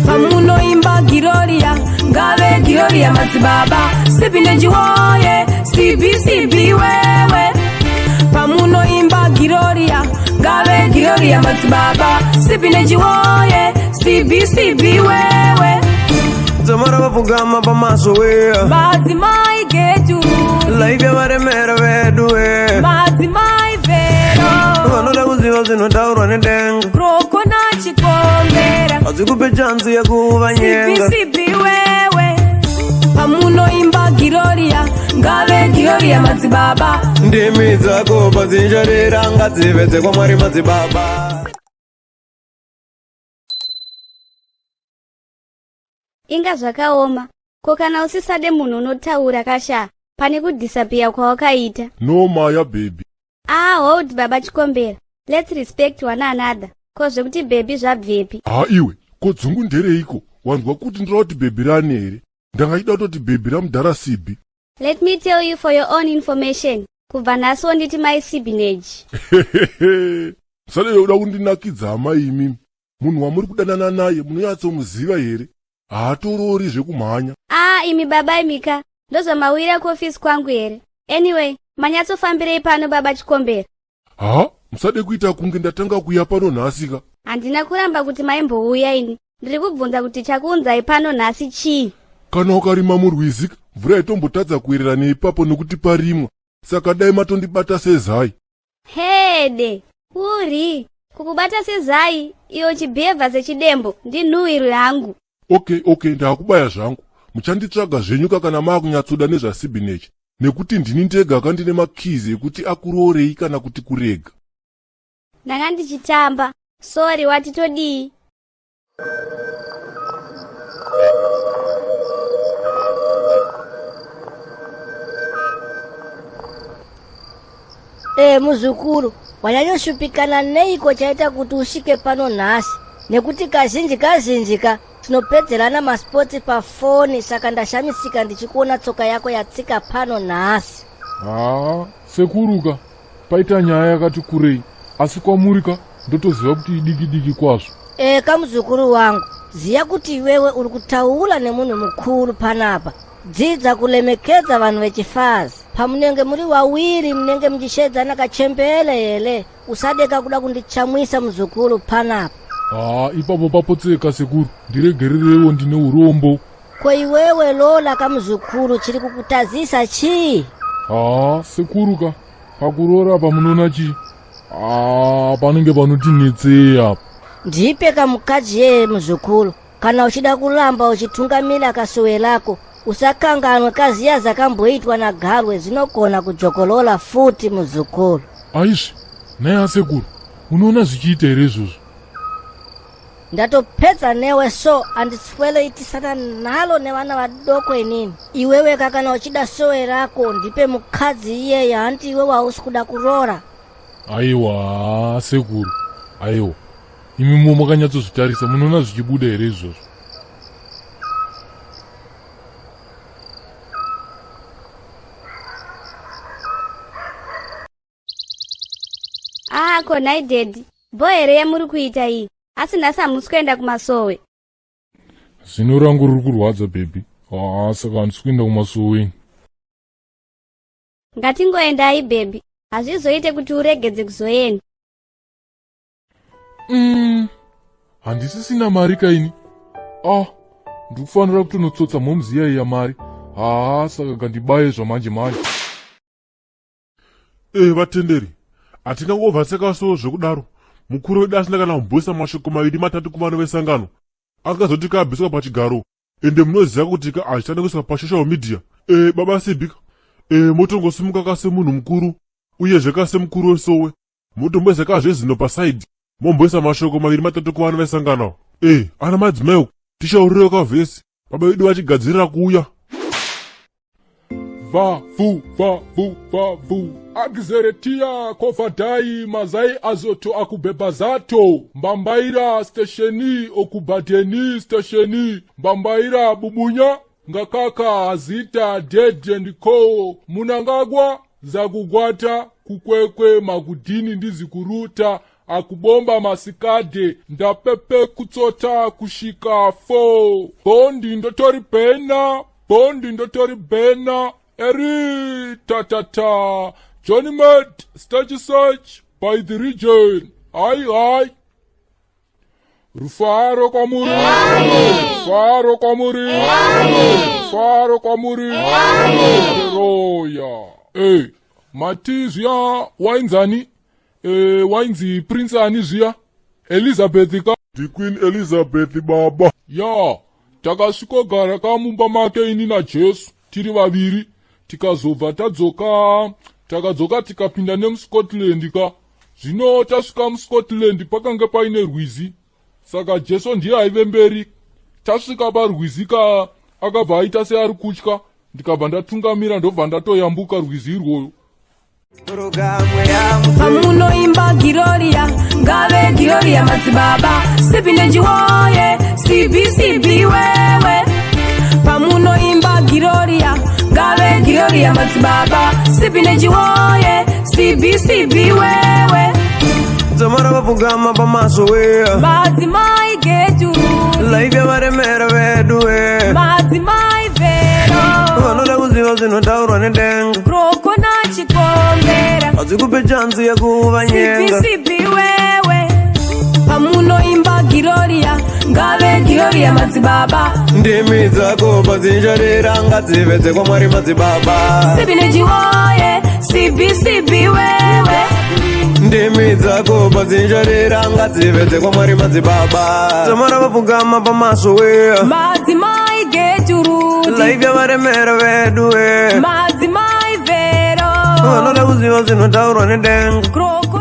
Pamunoimba Giroria, ngave Giroria madzibaba, Sipi nechiwoye, sipi sipi wewe. Pamunoimba Giroria, ngave Giroria madzibaba, sipi nechiwoye, sipi sipi wewe. Dzamara vapfugama pamasowe. Madzimai getu. Life yavaremera vedu we. Madzimai vero. Vanoda kuziva zvinotaurwa nedenga. Roko nachikombera. Hadzikupe chanzi yekuvanyenga. Sipi sipi wewe. Pamunoimba Giroria, ngave Giroria madzibaba. Ndimi dzako padzinjarira ngadzive dzekwaMwari madzibaba. Inga zvakaoma. Ko kana usisade munhu unotaura kasha pane kudhisapiya kwawakaita. No maya baby. Ah, hold baba Chikombera. Let's respect one another. Ko zvekuti baby zvabvepi? Ha iwe, ko dzungu ndereiko? Wanzwa kuti ndoda kuti baby rani here? Ndanga chida kutoti baby ramudhara Sibi. Let me tell you for your own information. Kubva nhasi wonditi mai Sibineji. Musade kuda kundinakidza amai imimi. Munhu wamuri kudanana naye munonyatsomuziva here? Haatoroori zvekumhanya. Ah, imi baba imika. Ndozvamawira kuofisi kwangu here? Anyway, manyatsofambirei pano baba Chikombera? Ha, musade kuita kunge ndatanga kuuya pano nhasi ka. Handina kuramba kuti maimbouya ini. Ndiri kubvunza kuti chakuunzai pano nhasi chii? Kana ukarima murwizi ka, mvura itombotadza kuerera neipapo nekuti parimwa. Saka dai matondibata sezai. Hede, uri kukubata sezai iwe uchibhevha sechidembo ndinhuhwirwe hangu. Okay, okay, ndakubaya zvangu. Muchanditsvaga zvenyu ka kana maakunyatsoda nezvaSibinechi nekuti ndini ndega ka ndine makeys ekuti akuroorei kana kuti kurega. Ndanga ndichitamba. Sorry, wati todii? E muzukuru, wanyanyoshupikana neiko chaita kuti usvike pano nhasi? Nekuti kazhinji kazhinji ka tinopedzerana maspotsi pafoni, saka ndashamisika ndichikuona tsoka yako yatsika pano nhasi. Haa, sekuruka paita nyaya yakati kurei, asi kwamuri ka ndotoziva kuti idiki diki kwazvo. Eka muzukuru wangu, ziya kuti iwewe uri kutaura nemunhu mukuru panapa. Dzidza kulemekedza vanhu vechifazi. Pamunenge muri wawiri munenge muchishedzana kachembele hele. Usadeka kuda kundichamwisa muzukuru panapa. Haa, ipapo papotseka sekuru, ndiregerereiwo ndine urombo. Ko iwewe Lola kamuzukuru chiri kukutazisa chii? Haa, sekuru ka, pakuroora apa munoona chii? Haa, panenge panotinetsei apa. Ndipe kamukadzi yeye muzukuru. Kana uchida kuramba uchitungamira kasowe lako, usakanganwe kaziya zakamboitwa naGarwe zvinogona kujokolola futi muzukuru. Aizvi, nhai asekuru, unoona zvichiita here izvozvo? Ndatopedza newe so andiswele itisana nalo nevana vadoko inini. Iwewe ka kana uchida sowe rako ndipe mukadzi iyeye hanti iwewe hausi kuda kuroora. Aiwa sekuru, aiwa. Imi mo makanyatsozvitarisa munoona zvichibuda here izvozvo? Ah, ko nhai daddy, bho here yamuri kuita iyi? Asi nhasi hamusi kuenda kumasowe. Zino rangu riri kurwadza baby. Haa, saka handisi kuenda kumasowe. Ngatingoendai baby, hazvizoite kuti uregedze kuzoenda. Handisisina mari kaini. Ah, ndiri kufanira kutonotsotsa momzi iya iya mari. Haa, saka gandibaye zvamanje manje. Vatenderi, hatingangobva sekaso zvekudaro. Mukuru wedu asina kana kumboisa mashoko maviri matatu kuvana vesangano. Akazoti kaabviswa pachigaro. Ende munoziva kuti ka hazvichada kuiswa pasocial media. Baba Sibika, motongosimuka ka semunhu mukuru, uyezve ka semukuru wesowe. Motomboisa ka zvezino pasaidi. Momboisa mashoko maviri matatu kuvana vesangano. Ana madzimai uku, tichaurirewo ka vhesi. Baba vedu vachigadzirira kuuya. Va vu va vu va vu Agzeretia kovadai mazai azoto akubeba zato mbambaira stesheni okubadeni stesheni mbambaira bubunya ngakaka hazita dead and co munangagwa zakugwata kukwekwe makudini ndizikuruta. Akubomba masikade ndapepe kutsota kushika 4 Bondi ndotori bhena Bondi ndotori bhena Eri tatata Johnny Mad Stage Search by the region Hai hai Rufaro kwamuri Rufaro kwamuri Rufaro kwamuri Haleluya Hey mati zviya wainzani eh wainzi prince ani zviya Elizabeth ka Ndi Queen Elizabeth baba. Ya takasvikogara ka mumba make ini naJesu tiri vaviri tikazobva tadzoka takadzoka tikapinda nemuScotland ka zvino tasvika muScotland pakange paine rwizi saka Jesu ndiye aive mberi tasvika parwizi ka akabva aita seari kutya ndikabva ndatungamira ndobva ndatoyambuka rwizi irwoyo Pamunoimba Giroria, ngave Giroria madzibaba Sipi nejiwoye, sipi sipi wewe. Pamunoimba Giroria, ngave Giroria madzibaba Sipi nejiwoye, sipi sipi wewe. Dzamara vapfugama pamaso weya Madzimai getu Life yavaremera vedu we Madzimai vero Vanoda kuziva zvinotaurwa nedenga Kroko nachikombera Hadzikupe chanzi yekuvanyenga Sipi sipi wewe. Pamunoimba Giroria, ngave Giroria madzibaba Ndimi dzako padzinjarira ngadzive dzekwamwari madzibaba Sipi nejiwoye, sipi sipi wewe. Ndimi dzako padzinjarira ngadzive dzekwamwari madzibaba Dzamara vapfugama pamaso weya Madzimai geturuti Life yavaremera vedu we Madzimai vero Vanoda kuziva zvinotaurwa nedenga Kroko